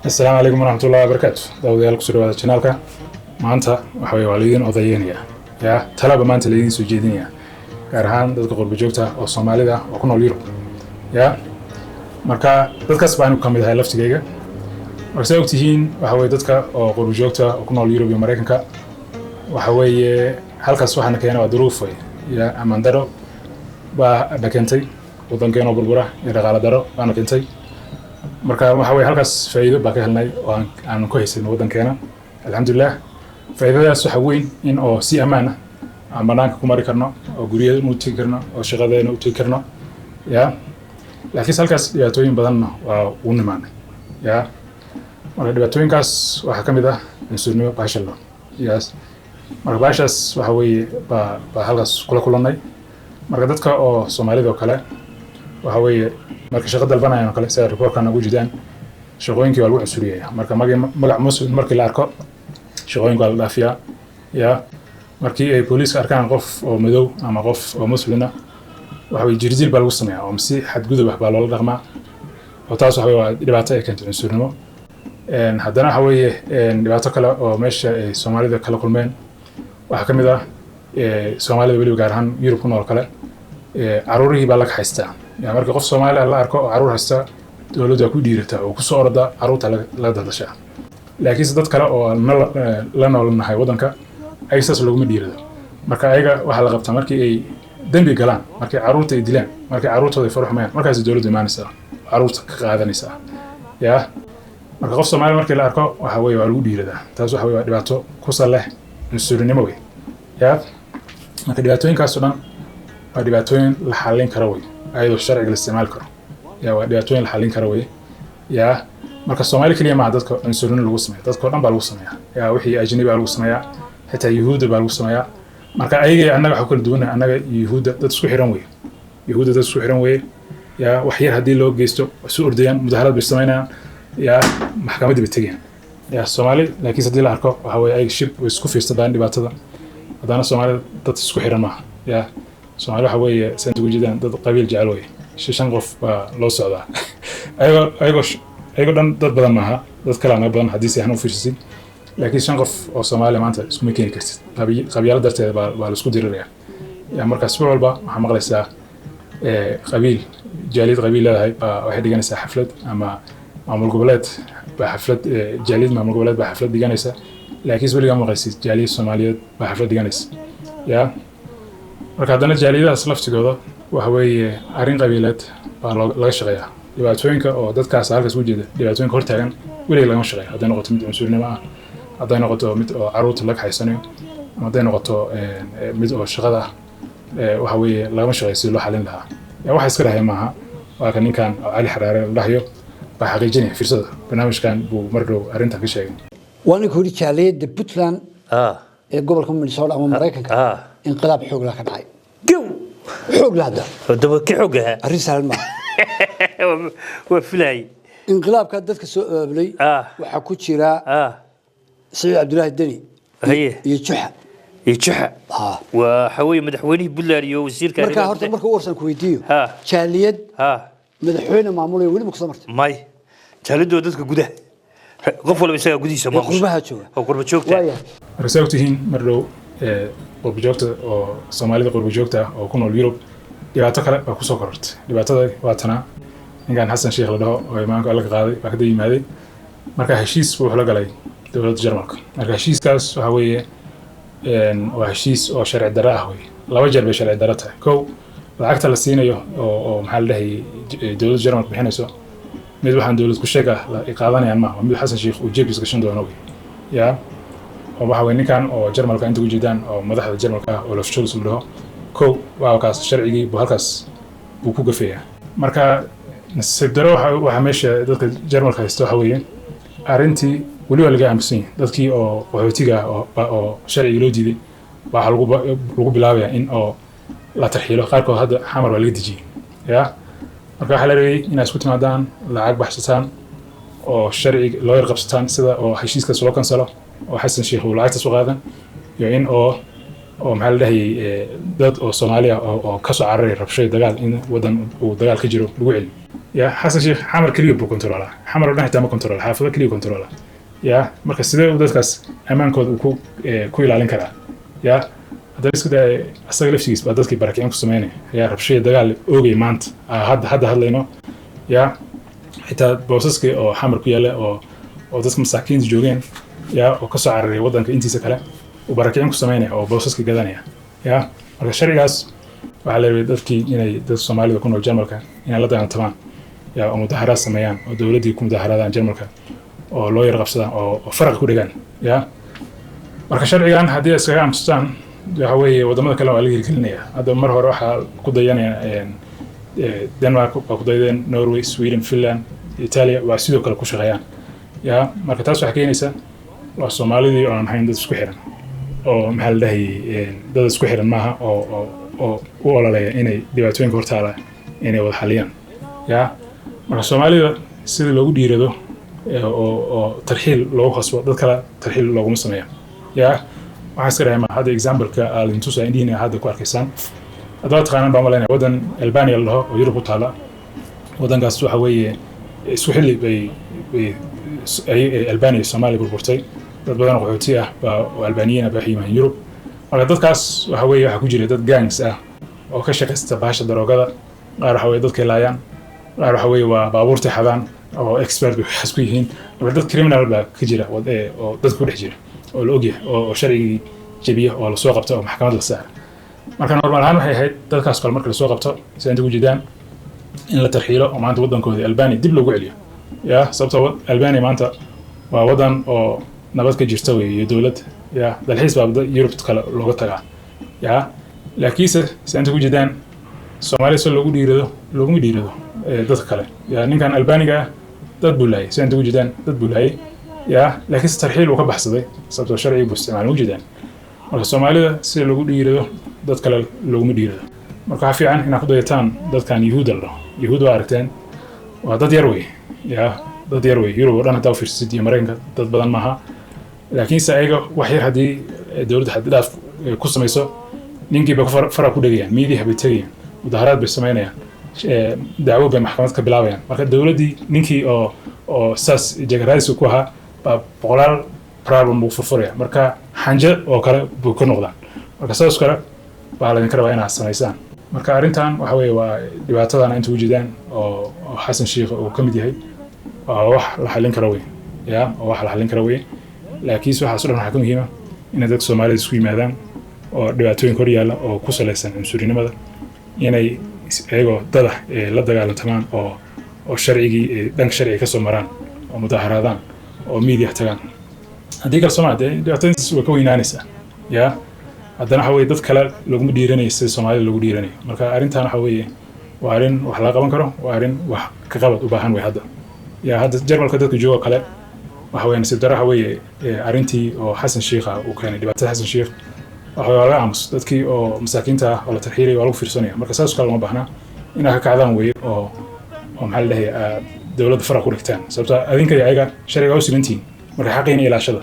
Asalaamu calaykum waraxmatullahi wabarakaatu. Daawadayaal, kusoo dhawaada channelka. Maanta waxa weye waa laydin odayeynaya, ya talaba maanta laydin soo jeedinaya, gaar ahaan dadka qurba joogta oo Soomaalida oo ku nool Yurub. Ya marka dadkaas baan ka mid ahay laftigayga. Marka saa ogtihiin, waxa weye dadka oo qurba joogta oo ku nool Yurub iyo Maraykanka, waxa weeye halkaas waxaana keena waa duruuf wey, ya amaan daro baa na keentay, waddankeenoo burbura iyo dhaqaale daro baana keentay. Marka waxa weye halkaas faa'iido baa ka helnay oo aan ku haysan waddankeena, alxamdulilah. Faa'iidadaas waxa weyn in oo si ammaan ah aan banaanka ku mari karno, oo guryadeena u tegi karno, oo shaqadeena u tegi karno. Ya laakiinse halkaas dhibaatooyin badanna waa u nimaanay. Ya marka dhibaatooyinkaas waxaa ka mid ah cunsurnimo baasha lo yes. Marka baashaas waxa weeye baa halkaas kula kulannay. Marka dadka oo Soomaalida oo kale, waxa weeye marka shaqo dalbanayaan oo kale, sida reportkan ugu jidaan, shaqooyinkii waa lagu cunsuriyaya. Marka magac Muslim markii la arko, shaqooyinka waa la dhaafiyaa. Ya markii ay booliiska arkaan qof oo madow ama qof oo Muslina, waxa weye jirdil baa lagu sameeyaa oo si xadgudub ah baa loola dhaqmaa, oo taas waxa weye waa dhibaato ay keentay cunsurnimo. Haddana waxa weeye dhibaato kale oo meesha ay Soomaalida kala kulmeen waxaa ka mid ah, Soomaalida weliba gaar ahaan Yurub ku nool kale, caruurihii baa la kaxaystaa. Ya marka qof Soomaali ah la arko oo caruur haysta, dowladdu waa ku dhiirataa oo kusoo orda, caruurta laga daldashaa. Laakiinse dad kale oo la noolnahay waddanka, ayaga saas looguma dhiirado. Marka ayaga waxaa la qabtaa markii ay dembi galaan, markii caruurta ay dilaan, markii caruurtooda ay faruxmayaan, markaas dowladdu imaanaysaa, caruurta ka qaadanaysaa. Ya marka qof Soomaali markii la arko, waxa weye waa lagu dhiiradaa. Taas waxa weye waa dhibaato ku sal leh cunsurinimo wey. Ya marka dhibaatooyinkaas oo dhan waa dhibaatooyin la xallin karo wey, ayadoo sharciga la isticmaali karo. Ya waa dhibaatooyin la xallin karo wey. Ya marka Soomaali keliya maaha dadka cunsurinimo lagu sameeya, dadka oo dhan baa lagu sameeyaa. Ya wixii ajnabi baa lagu sameeyaa, xitaa Yuhuudda baa lagu sameeyaa. Marka ayaga iyo annaga waxaa kala duwannahay, annaga iyo Yuhuudda dad isku xiran weye. Yuhuudda dad isku xiran weye. Ya wax yar haddii loo geysto, way isu ordayaan, mudaharaad bay samaynayaan, ya maxkamaddii bay tegayaan. Ya Soomaali laakiinse haddii la arko, waxa weye ayaga shib way isku fiirsadaan dhibaatada. Haddana Soomaalida dad isku xiran maaha. Ya Soomaali waxa weeye saan ugu jeedaan dad qabiil jecel weye. Shan qof baa loo socdaa, ayagoo dhan dad badan maaha, dad kalaa naga badan haddii si aan u fiirsasid, laakiin shan qof oo Soomaaliya maanta iskuma keeni kartid. Qabyaalo darteeda baa la isku diriraya. Ya marka asbuuc walba waxaa maqlaysaa qabiil, jaaliyad qabiil leedahay baa waxay dhiganaysaa xaflad, ama maamul goboleed baa xaflad, jaaliyad maamul goboleed baa xaflad dhiganaysa, laakiinse weligaa maqlaysid jaaliyad Soomaaliyeed baa xaflad dhiganaysa. Ya marka haddana jaaliyadahaas laftigooda waxa weeye arrin qabiileed baa laga shaqeeyaa. Dhibaatooyinka oo dadkaas halkaas u jeeda, dhibaatooyinka hortaagan weliga lagama shaqeeyo, hadday noqoto mid cunsurnimo ah, hadday noqoto mid oo caruurta laga xaysanayo, ama hadday noqoto mid oo shaqada ah, waxa weeye lagama shaqeeyo sidii loo xalin lahaa. Ya waxa iska dhahaya maaha, waa ka ninkan oo Cali Xaraare la dhahayo baa xaqiijinaya fiirsada. Barnaamijkan buu mar dhow arrintan ka sheegay. Waa ninka yidhi jaaliyadda Puntland ee gobolka Minnesota ama Maraykanka inqilaab xoog lah ka dhacay. Gow. Xoog lah hadda. Daba ki xoog ahaa. Arrin sahlan maaha. Waa filayay. Inqilaabka dadka soo abaabulay waxaa ku jira Saciid Cabdulaahi Deni iyo Juxa. Iyo Juxa. Waxa weeye madaxweynihii Puntland iyo wasiirka marka arrimaha horta gudaha. Marka u warsan ku weydiiyo, jaaliyad madaxweyne maamulaya weli ma kusoo martay? May, jaaliyaddu waa dadka gudaha, qof walba isagaa gudihiisa ee maamusha. Qurbaha jooga. Oo qurba joogta. Waayahay. Marka saa ogtihiin, mar dhow qurba joogta oo Soomaalida qurba joogta ah oo ku nool Yurub dhibaato kale baa kusoo korortay. Dhibaatada waa tanaa: ninkan Xasan Sheekh la dhaho oo imaanka Alla ka qaaday baa kada yimaaday. Marka heshiis buu wuxuu la galay dowladda Jarmalka. Marka heshiiskaas waxa weeye waa heshiis oo sharci darro ah wey. Laba jeer bay sharci darro tahay. Kow, lacagta la siinayo oo maxaa la dhahayay dowladda Jarmalka bixinayso, mid waxaan dowlad ku sheeg ah ay qaadanayaan maaha, waa mid Xasan Sheekh uu jeebkiisa gashan doono wey. Ya oo waxa weye ninkan oo Jarmalka inta ku jeedaan oo madaxda Jarmalka ah, Olaf Scholz la dhaho, kow waa kaas, sharcigii buu halkaas buu ku gafeeyaa. Marka nasiib daro waxa meesha dadka Jarmalka haysta waxa weeye arrintii weli waa laga aamusan yahay. Dadkii oo qaxootiga ah oo sharcigii loo diiday waxaa lagu bilaabayaa in oo la tarxiilo. Qaarkood hadda Xamar waa laga dejiyey. Ya marka waxaa la rabay inaad isku timaadaan, lacag baxsataan oo sharci loo yar qabsataan, sida oo heshiiskaas loo kansalo oo Xasan Sheekh uu lacagtaas u qaadan, iyo in oo maxaa la dhahayay dad oo Soomaali ah oo kasoo cararay rabsho iyo dagaal, in waddan uu dagaal ka jiro lagu celiyo. Ya, Xasan Sheekh Xamar keliya buu kontroolaa, Xamar oo dhan xitaa ma kontroola, xaafado keliya kontroola. Ya, marka sidee uu dadkaas ammaankooda uu ku ilaalin karaa? Ya, haddana isku day, asaga laftigiis baa dadkii barakicin ku sameynaya. Ya, rabshaya dagaal oogay maanta hadda hadlayno. Ya, xitaa boosaskii oo Xamar ku yaalla oo dadka masaakiinta joogeen, ya, oo kasoo cararay waddanka intiisa kale, uu barakicin ku sameynaya oo boosaska gadanaya. Ya, marka sharcigaas waxaa la rabay dadkii inay dadka Soomaalida ku nool Jarmalka inay la dagaaltamaan, ya, oo mudaharaad sameeyaan oo dowladdii ku mudaharaadaan Jarmalka oo loo yar qabsadaan oo faraqa ku dhegaan. Ya, marka sharcigan haddii ay iskaga aamustaan, waxa weeye waddamada kale waa laga hirgelinaya. Hadda mar hore waxaa ku dayanaya Denmark waa ku daydeen, Norway, Sweden, Finland, Italia waa sidoo kale ku shaqeeyaan. Ya, marka taas waxay keenaysaa waa Soomaalidii oo aan ahayn dad isku xiran oo, maxaa la dhahayay, dad isku xiran maaha oo u ololeeya inay dhibaatooyinka hortaala inay wada xaliyaan. Ya, marka Soomaalida sida loogu dhiirado oo tarxiil loogu khasbo, dad kale tarxiil looguma sameeyo. Ya, waxaan iska dhahay ma hadda exampleka aad intusa indhihiina hadda ku arkaysaan. Haddaba taqaanaan baan malaynaya waddan Albania la dhaho oo Yurub ku taala. Waddankaas waxa weeye isku xilli bay Albania iyo Soomaaliya burburtay. Dad badan oo qaxooti ah baa oo Albaniyiin ah baa waxay yimaadeen Yurub. Marka dadkaas waxa weeye waxaa ku jira dad gangs ah oo ka shaqaysta bahasha daroogada. Qaar waxa weeye dadkay laayaan, qaar waxa weeye waa baabuurtay xadaan oo expert bay waxaas ku yihiin. Marka dad criminal baa ka jira oo dadka ku dhex jira oo la ogyahay oo sharcigii jebiya oo lasoo qabta oo maxkamad la saara. Marka normal ahaan waxay ahayd dadkaas kale marka lasoo qabto, sida inta ku jeedaan, in la tarxiilo oo maanta waddankoodii Albania dib loogu celiyo. Ya, sababtoo Albania maanta waa waddan oo nabad ka jirta wey iyo dowlad. Ya, dalxiis baa Yurub kale looga tagaa. Ya, laakiinse sida inta ku jeedaan, Soomaaliya si loogu dhiirado looguma dhiirado dadka kale. Ya, ninkan Albaniga ah dad buu laayay, sida inta ku jeedaan, dad buu laayay. Ya, laakiinse tarxiil uu ka baxsaday, sababtoo sharcigi buu isticmaalay ugu jeedaan. Marka Soomaalida sida loogu dhiirado dad kale looguma dhiirado. Marka waxaa fiican inaad ku dayataan dadkan Yuhuudda la dhaho. Yuhuud waa aragteen, waa dad yar wey. Ya, dad yar wey. Yurub oo dhan haddaa u fiirsasid iyo Maraykanka, dad badan maaha. Laakiinse ayaga wax yar haddii dowladda xad dhaaf ku samayso, ninkii bay fara ku dhegayaan, miidiyaha bay tegayaan, mudaharaad bay samaynayaan, dacwo bay maxkamad ka bilaabayaan. Marka dowladdii ninkii oo saas jagaraadiska ku ahaa baa boqolaal problem buu furfuraya. Marka xanje oo kale buu ka noqdaan. Marka saas kale baa laydinka rabaa inaad samaysaan. Marka arrintan waxa weeye waa dhibaatadana inta ujeedaan oo Xasan Sheikh uu ka mid yahay, waa wax la xallin karo wey. Ya, waa wax la xallin karo wey. Laakiinse waxaas o dhan waxaa ka muhiima inay dadka Soomaalida isku yimaadaan oo dhibaatooyinka hor yaalla oo ku salaysan cunsurinimada inay iyagoo dada la dagaalantamaan oo sharcigii dhanka sharciga ka soo maraan oo mudaharaadaan oo media tagaan. Haddii kale Soomaaliya dee dhibaatooyintaas way ka weynaanaysaa. Ya, haddana waxa weye dad kale laguma dhiiranayo sida Soomaalida loogu dhiiranayo. Marka arrintan waxa weeye waa arrin wax laga qaban karo, waa arrin wax ka qabad u baahan wey hadda. Ya, hadda Jarmalka dadka jooga kale waxa weye nasiib darro waxa weeye arrintii oo Xasan Sheikha uu keenay, dhibaatada Xasan Sheikh, waxa waa laga aamus. Dadkii oo masaakiinta ah oo la tarxiilay waa lagu fiirsanaya. Marka saas kale lama baahna, inaad ka kacdaan weye oo, maxaa la dhahay, dowladda fara ku dhigtaan, sababta adinka iyo ayaga sharciga u simantihiin. Marka xaqiina ilaashada.